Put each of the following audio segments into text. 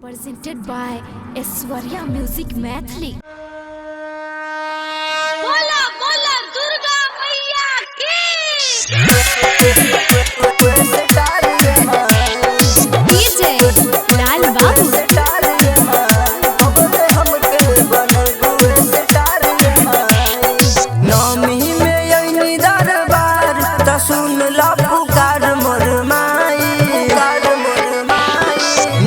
Presented by Aishwarya Music Maithili. बोला बोला दुर्गा मैया की। DJ Lal Babu. नौमी में अइनी दरबार त सुन ला पुकार मोर माई, पुकार मोर माई।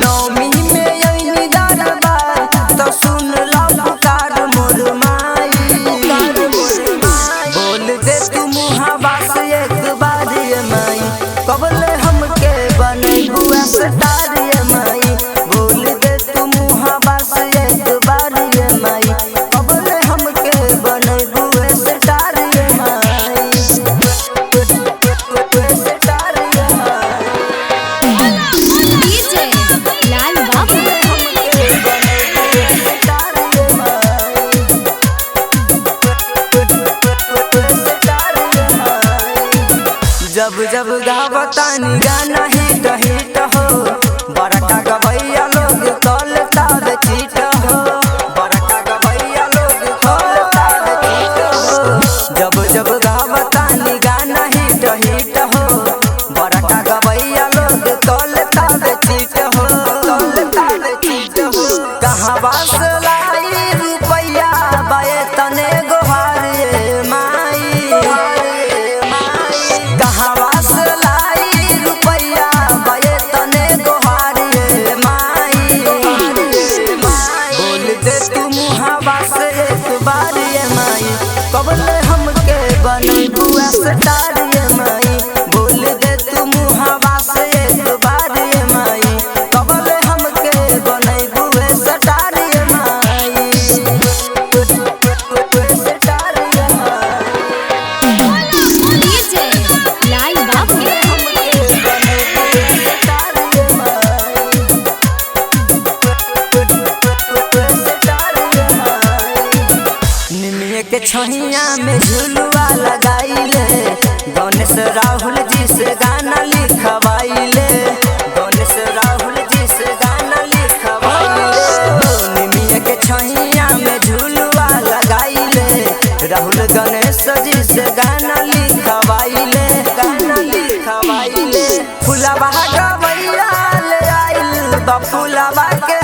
नौमी में अइनी दरबार त सुन ला पुकार मोर माई, पुकार मोर माई। बोल दे तू मुहावा से एक बार ये माई, कबले हमके बनैबू स्टार ये माई। बोल दे तू मुहावा से एक बार ये माई, कबले हमके बनैबू स्टार ये माई, स्टार ये माई। DJ Lal Babu. हमके बनैबू स्टार ये माई, स्टार ये माई। जब जब गावतानी गाना हिट हिट हो, बड़का गवैया लोग कल तावे चीट हो, बड़का गवैया लोग कल तावे चीट हो। जब जब गावतानी गाना हिट हिट हो, बड़का गवैया लोग कल तावे चीट हो, कल तावे चीट हो। कहवा से लाई रुपैया बाए तने गोहार ये माई, कहवा से लाई रुपैया बाए तने गोहार ये माई। बोल दे तू मुहावा से एक बार ये माई, कबले हमके बनैबू स्टार ये माई। बोल दे तू मुहावा से एक बार ये माई, कबले हमके बनैबू स्टार ये माई, स्टार ये माई। DJ Lal Babu. निमिये के छहिया में झुलुआ लगाइले, गणेश राहुल जी से गाना लिखवाइले, गणेश राहुल जी से गाना लिखवाइले। निमिये के छहिया में झुलुआ लगाइले, राहुल गणेश जी से गाना लिखवाइले, गाना लिखवाइले। फुलवा गवैया ले आइल बा फुलवा के।